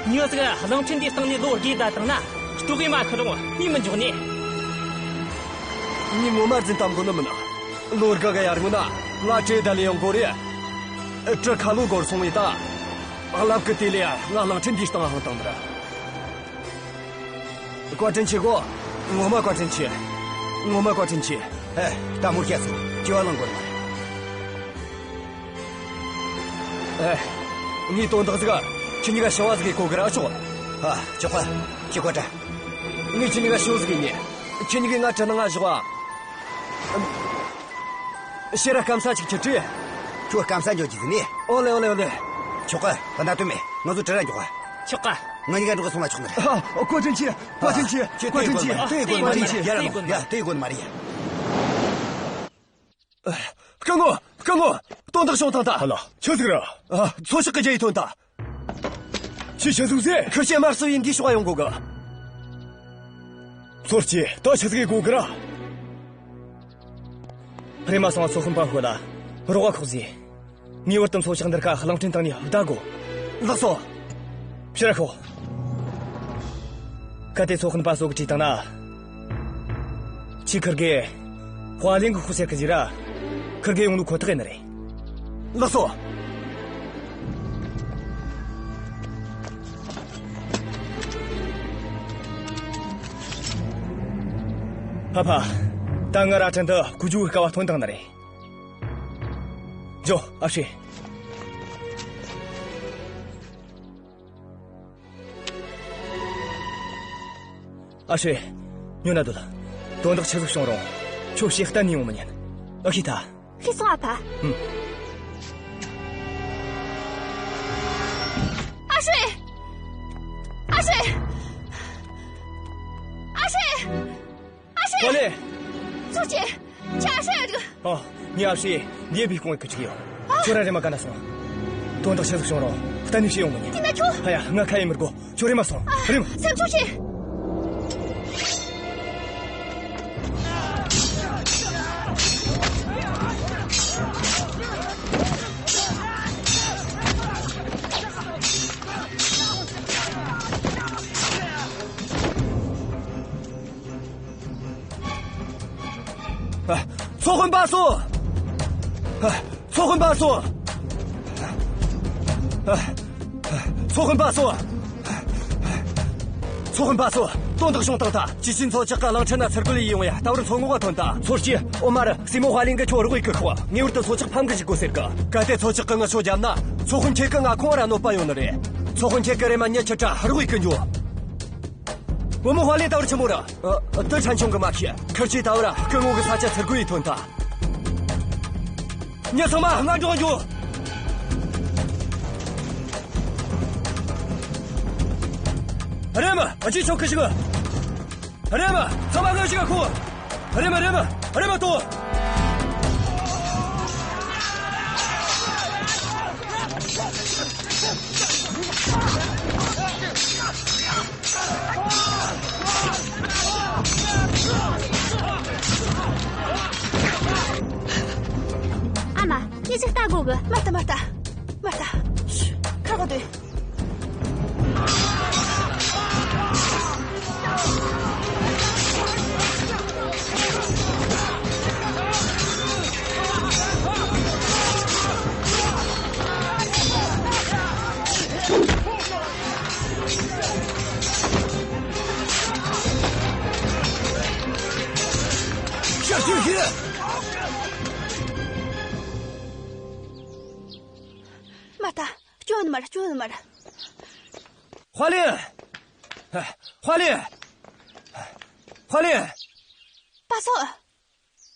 མྱི་ཟིག་གླིང་ཕྲན་འདིའི་སྟེང་ནས་ལོ་དགུ་བསྡད་བཏང་ན། ལྟོགས་གེ་མ་ཁུ་རུང་ནི་མི་འཇོག་ནི། ངས་ངོ་མ་རྫུན་གཏམ་གོ་ནི་མིན། ལོ་དགུ་གི་ཡར་སྔོན་ན་ང་གྲུ་བདའ་ལས་ཡོང་གོ་རེ། གྲུ་ཁ་ལོ་སྒོར་སོང་བས་ད། རླབས་ཀྱིས་དེད་ལས་ང་གླིང་ཕྲན་འདིའི་སྟེང་འཕངས་བཏང་ནི་རེད། བཀའ་དྲིན་ཆེ་གོ། ངོ་མ་བཀའ་དྲིན་ཆེ། ངོ་མ་བཀའ་དྲིན་ཆེ། ཨེ། ལྟད་མོ་བྱེད་སོང་། སྐྱེ་བ་ལེན་དགོས་ནི་མ་རེད། ཨེ། ངས་དོན་དག་ཟིག་ཁྱེད་གཉིས་ཀ་ཞི་བ་ཟིག་གིས་གོ་གི་ར་ཨེ་ཆོག། ཨ། ཆོག་གི། ཁྱོས་བཀའ་དྲིན། ངས་ཁྱེད་གཉིས་ཀ་ཞུ་ཟིག་ཡིན། ཁྱེད་གཉིས་ཀས་ང་གྲི་ནང་ང་བཞག་ཨ། ཕྱིར་ར་སྐམ་ས་ཅིག་ཁྱེར་དྲིས། ཁྱོད་སྐམ་ས་འགྱོ་རྒྱུ་ཟིག་ནི། ཨོ་ལེ། ཨོ་ལེ། ཨོ་ལེ། ཆོག་གི། ད་ད་དུས་མེད། ང་ཚོ་གྲི་ར་འགྱོ་གི། ཆོག་གི། ང་གཉིས་ཀ་འགྲོགས་གི་སོང་ན་ཆོག་ནི་རེད། ཨ། བཀའ་དྲིན་ཆེ། བཀའ་དྲིན་ཆེ། ཁྱོད་བཀའ་དྲིན་ཆེ། དེ་གོ་ནི་མ་རེད། ཡ་ར་ལོངས། ཡ། དེ་གོ་ནི་མ་རེད། ཡ། སྐུ་ངོ། སྐུ་ངོ། དོན་དག་བྱུང་བཏང་ཐལ། ཨ་ལ། ཆི་ཟིག་རེད། ཨ། མཚོ་ལྕགས་གི་རྒྱ་ཡིག་ཐོན་ཐལ། ཆི་ཆི་ཟིག་ཟེར། ཁུར་ཆོས་དམར་གསོད་ཡེ་འདིའི་ཕྱོགས་ཡོང་གོ་གི། མཚོ་སྐྱེས། ད་ཆི་ཟིག་གི་དགོས་གི་ར། རེམ་མ་སོང་། མཚོ་དཔོན་པ་ཤོད་ལ་རོགས་པ་ཁོག་ཟིག་ངེས་པར་དུ་མཚོ་ལྕགས་འདི་ར་གླིང་ཕྲན་སྟེང་ནས་བདའ་དགོས། ལགས་སོ། ཕྱིར་ཤོག་གལ་ཏེ་མཚོ་དཔོན་པ་ཤོད་གིས་དྲིས་བཏང་ན། ཁྱོས་ཁུར་གེ་དཔའ་གླིང་གི་ཤོག་ཟེར་གི་ཟེར་ར། ཁུར་གེ་ཡོང་ནོ་ཁོ་ཐག་ཡིན་ནི་རེད། ལགས་སོ། ཕ་ཕ། ད་ང་ར་ཕྲན་དུ་ཁུ་ཇུ་བའི་སྐལ་བ་ཐོན་བཏང་ནི་རེད། ཇོ། ཨ་ཧྲེ། ཨ་ཧྲེ། ཉོན་ན་སྡོད། དོན་དག་ཆི་ཟིག་བྱུང་རུང་། ཁྱོད་ཕྱི་གཏན་ནས་ཡོང་མི་ཉན། ཨ། ཤེས་ཐལ། ཤེས་སོང་ཨ་ཕ། ཨུམ། ཨ་ཧྲེ། ཨ་ཧྲེ། ཨ་ཧྲེ། ཨ་ཧྲེ། ཧོ་ལེ། མཚོ་སྐྱེས། ཁྱོད་ཨ་ཧྲེ་ཡ་རིག་ཨ། ངའི་ཨ་ཧྲེ་འདི་བི་ཁོང་གི་ཅིག་ཡོད། ཨ། ཁྱོད་ར་རེམ་མ་ག་ན་སོང་། དོན་དག་ཆི་ཟིག་བྱུང་རུང་གཏན་ནས་ཕྱི་ཡོང་མི་ཉན། དེ་ན་ཁྱོད། ཨ་ཡ། ང་ཁ་ཡེ་མི་དགོས། ཁྱོད་རེམ་མ་སོང་། ཨ། རེམ། སེམས་ཆུང་བྱོས། ཨ། མཚོ་དཔོན་པ་སོང་། ཨ། མཚོ་དཔོན་པ་སོང་། ཨ། མཚོ་དཔོན་པ་སོང་། མཚོ་དཔོན་པ་སོང་། དོན་དག་བྱུང་བཏང་ཐལ། ཅི་ཅིན་མཚོ་ལྕགས་གི་གླིང་ཕྲན་ན་ཚུར་རྒོལ་ཡེ་ཡོང་ཡ། ད་བར་མཚོ་ངོགས་ག་ཐོན་ཐལ། མཚོ་སྐྱེས། འོ་མ་རེད། སྲས་མོ་དཔའ་གླིང་གིས་ཁྱོད་རོགས་ཡེ་གི་ཤོག་ངེས་པར་དུ་མཚོ་ལྕགས་ཕམ་གི་བཅུག་དགོས་ཟེར་གི། གལ་ཏེ་མཚོ་ལྕགས་གིས་ངེད་ཆོ་བརྒྱབ་ན། མཚོ་དཔོན་ཁྱེད་ཀྱིས་ང་ཁོང་ར་གནོད་པ་ཡོང་ནི་རེད། མཚོ་དཔོན་ཁྱེད་ཀྱིས་རེམ་མ་མྱི་ཁྲིད་ར་རོགས་ཡེ་གི་འགྱོ། བུ་མོ་དཔའ་གླིང་ད་བར་ཆི་མོ་རེད། ཨ། དེ་ཕྲན་ཆུང་གི་མ་ཤེས། ཁུར་ཆོས་ད་བར་སྐུ་ངོ་གི་ས་ཆ་ཚུར་རྒོལ་ཡེ་ཐོན་ཐལ། མྱི་ཚང་མ་སྔ་འགྲོ་འགྱོ། རེམ་མ། ཨ། ཅི་ཆོག་གི་ཞིག་རེམ་མ། ཚང་མ་སྔ་ཞིག་ཁོ། རེམ་མ། རེམ་མ། རེམ་མ་ཏོ། ཨ་མ། ངས་ཅིག་ལྟ་དགོས་གི། མ་ལྟ། མ་ལྟ། མ་ལྟ། ཁར་ག་དུས། མ་ལྟ། སྐྱོན་མར། སྐྱོན་མར། དཔའ་གླིང་། དཔའ་གླིང་། དཔའ་གླིང་། པ་སངས།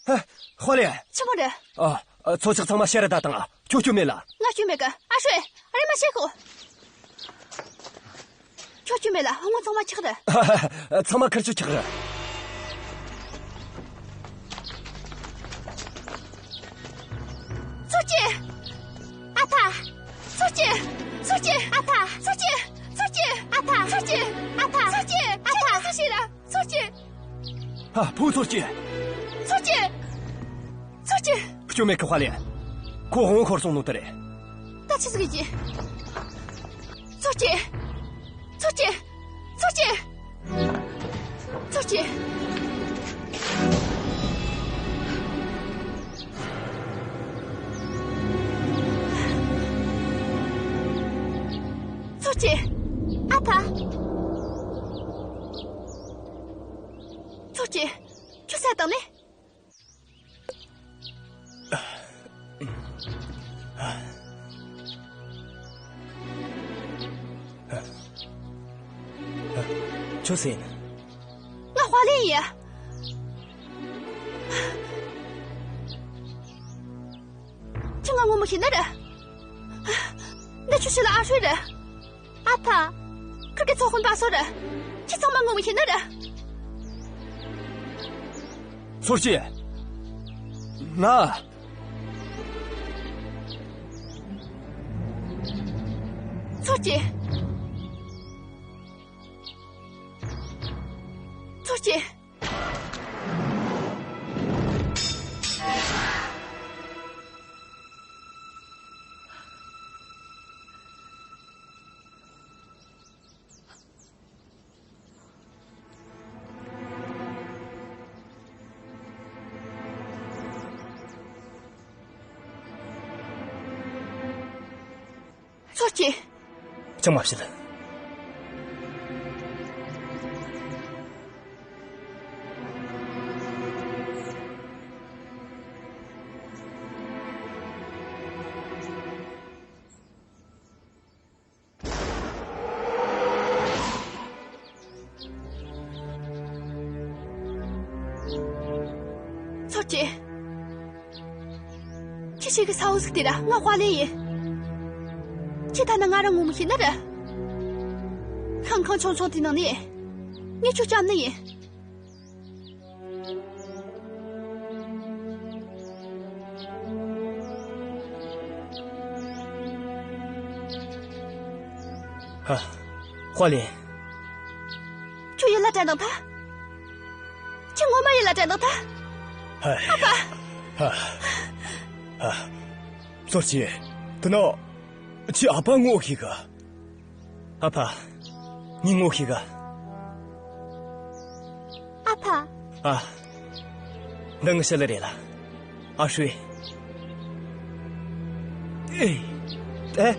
ཧ། དཔའ་གླིང་། ཆི་མོ་རེད། ཨ། ཨ། མཚོ་ལྕགས་ཚང་མ་ཕྱིར་ར་བདའ་བཏང་། ཁྱོད་སྐྱོན་མེད་ལ། ང་སྐྱོན་མེད་གི། ཨ་ཧྲེ། རེམ་མ་ཕྱིར་ཤོག་ཁྱོད་སྐྱོན་མེད་ལ། སྔོན་ཚང་མ་ཆག་རེད། ཚང་མ་ཁུར་ཆོས་ཆག་རེད། མཚོ་སྐྱེས། ཨ་ཕ། མཚོ་སྐྱེས། མཚོ་སྐྱེས། ཨ་ཕ། མཚོ་སྐྱེས། མཚོ་སྐྱེས། ཨ་ཕ། མཚོ་སྐྱེས། ཨ་ཕ། མཚོ་སྐྱེས། ཨ་ཕ། མཚོ་སྐྱེས། མཚོ་སྐྱེས། ཨ། བུ་མཚོ་སྐྱེས། མཚོ་སྐྱེས། མཚོ་སྐྱེས། སྐྱོན་མེད་གི། དཔའ་གླིང་། ཁོ་དབང་ཤོར་སོང་ནོ་དེ་རེད། ད་ཆི་ཟིག་ཡེད་རྒྱུ། མཚོ་སྐྱེས། མཚོ་སྐྱེས། མཚོ་སྐྱེས། མཚོ་སྐྱེས། མཚོ་སྐྱེས། ཨ་ཕ། མཚོ་སྐྱེས། ཁྱོད་བསད་བཏང་ནི། ཐུ་སེན། ང་དཔའ་ལན་ཡིན། ཁྱོས་ང་ངོ་མི་ཤེས་ནི་རེད། འདི་ཁྱོའི་ཆེད་ལ་ཨ་ཧྲུའེ་རེད། ཨ་ཕ། ཁིར་གི་ཚོ་དཔོན་པ་སོ་རེད། ཁྱོས་ཚང་མ་ངོ་མི་ཤེས་ནི་རེད། སོ་སྐྱེས། ང་། སོ་སྐྱེས། སོ་སྐྱེས། སོ་སྐྱེས། ཅང་མ་བྱེད། སོ་སྐྱེས། ཁྱོས་ཆི་གི་ས་བོ་ཟིག་དེ་ར་ང་དཔའ་ལན་ཡིན། ཁྱོས་ཐ་ན་ང་རང་ངོ་མི་ཤེས་ནི་རེད། ཤིང་ཁང་ཆུང་ཆུང་དེའི་ནང་ནས་ངས་ཁྱོད་བསྐྱབས་ནི་ཡིན། ཧ། དཔའ་ལན། ཁྱོད་ཡིད་ལ་དྲན་དང་ཐལ། ཁྱོད་ངོ་མ་ཡིད་ལ་དྲན་དང་ཐལ། ཧ། ཨ་ཕ། ཧ། ཧ། སོ་སྐྱེས། དེ་ན། ཁྱོས་ཨ་ཕ་ངོ་ཤེས་གི། ཨ་ཕ། ངས་ངོ་ཤེས་གི། ཨ་ཕ། ཨ། འདི་ངའི་ཞི་ལི་རེད་ལ། ཨ་ཧྲུའེ། ཨེ། ཨེ།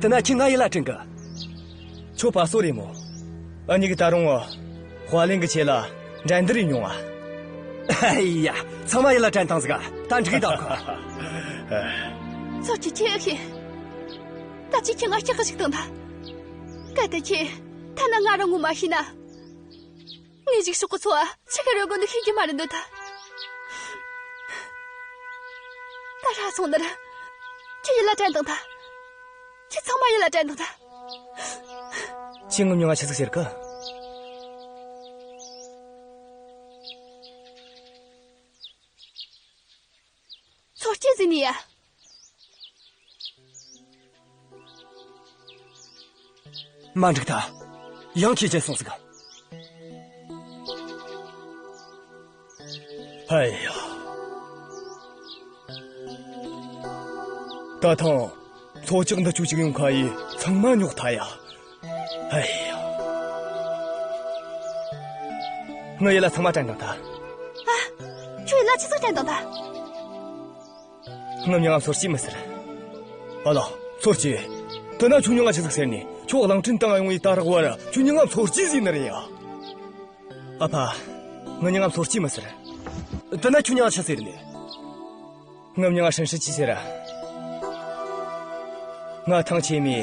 དེ་ན་ཁྱོས་ང་ཡིད་ལ་དྲན་གི། ཁྱོད་པ་སོ་རེད་མོ། འུ་གཉིས་ཀྱིས་ད་རུང་དཔའ་ལན་གི་ཆེད་ལ་འགྲན་བསྡུར་ཡེད་མྱོང་ང་། ཨ་ཡ། ཚང་མ་ཡིད་ལ་དྲན་བཏང་ཟིག། ད་འགྲིག་གི་ད་གོ། སོ་སྐྱེས། ཁྱོས་ཤེས། ད་ཁྱོས་ཁྱོས་ང་སྐྲག་གི་བཅུག་བཏང་ད། གལ་ཏེ་ཁྱོས་ཐ་ན་ང་རང་ངོ་མ་ཤེས་ན། ངས་གཞུག་ཕྱོགས་གི་འཚོ་བ་ཆི་གི་རོལ་དགོས་ནི་ཤེས་རྒྱུ་མ་རེད་འདོད་ད། ད་ར་སོང་ནི་རེད། ཁྱོས་ཡིད་ལ་དྲན་དང་ད། ཁྱོས་ཚང་མ་ཡིད་ལ་དྲན་དང་ད། ཁྱོས་ངམ་མྱོང་ང་ཆི་ཟིག་ཟེར་གི། སོ་སྐྱེས་ཟེར་ནི་ཡ། མ་འགྲིག་ད། ཡང་ཁྱོས་བརྗེད་སོང་ཟིག། ཧའི་ཡ། ད་ཐེངས་མཚོ་ལྕགས་འདི་ཆོ་ཅིག་ཡོང་ཁ་ཡི་ཚང་མ་ཉོག་ཐལ་ཡ། ཧའི་ཡ། ངའི་ཡིད་ལ་ཚང་མ་དྲན་དང་ད། ཨ། ཁྱོའི་ཡིད་ལ་ཆི་ཟིག་དྲན་དང་ད། ངའི་མྱིང་ང་མཚོ་སྐྱེས་མི་ཟེར། ཨ་ལ། མཚོ་སྐྱེས། དེ་ན་ཁྱོའི་མྱིང་ང་ཆི་ཟིག་ཟེར་ནི། ཁྱོད་གླིང་ཕྲན་དང་ཡོང་བའི་ད་རག་བར་ཁྱོའི་མྱིང་ང་མཚོ་སྐྱེས་ཟེར་ནི་རེད་ཡ། ཨ་ཕ། ངའི་མྱིང་ང་མཚོ་སྐྱེས་མི་ཟེར། དེ་ན་ཁྱོའི་མྱིང་ང་ཆི་ཟེར་ནི། ངའི་མྱིང་ང་ཧྲིན་ཧྲི་ཅི་ཟེར། ང་ཐང་ཆེན་མོའི་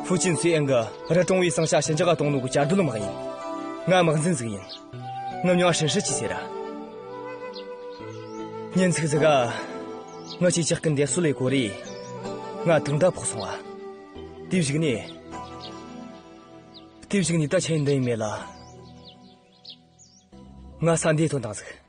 ཧྥུ་ཅན་སུའེ་ཨན་གི་རི་གྲོང་བའི་ཟིང་ཆ་ཞི་འཇགས་གཏོང་ནོ་གི་བཅའ་སྡོད་དམག་ཡིན། ང་དམག་འཛིན་ཟིག་ཡིན། ངའི་མྱིང་ང་ཧྲིན་ཧྲི་ཅི་ཟེར། ཉིན་ཟིག་ཟིག་ག་ངའི་ཅིག་ཅག་གི་འདེད་སྲོལ་ལས་གོ་རེ། ང་དུག་མདའ་ཕོག་སོང་བ། དེ་བཞག་ནས། དེ་བཞག་ནས་ད་ཆི་ཡེད་འདོད་ཡིན་མེད་ལ། ང་ས་འདིར་ཐོན་བཏང་ཟིག།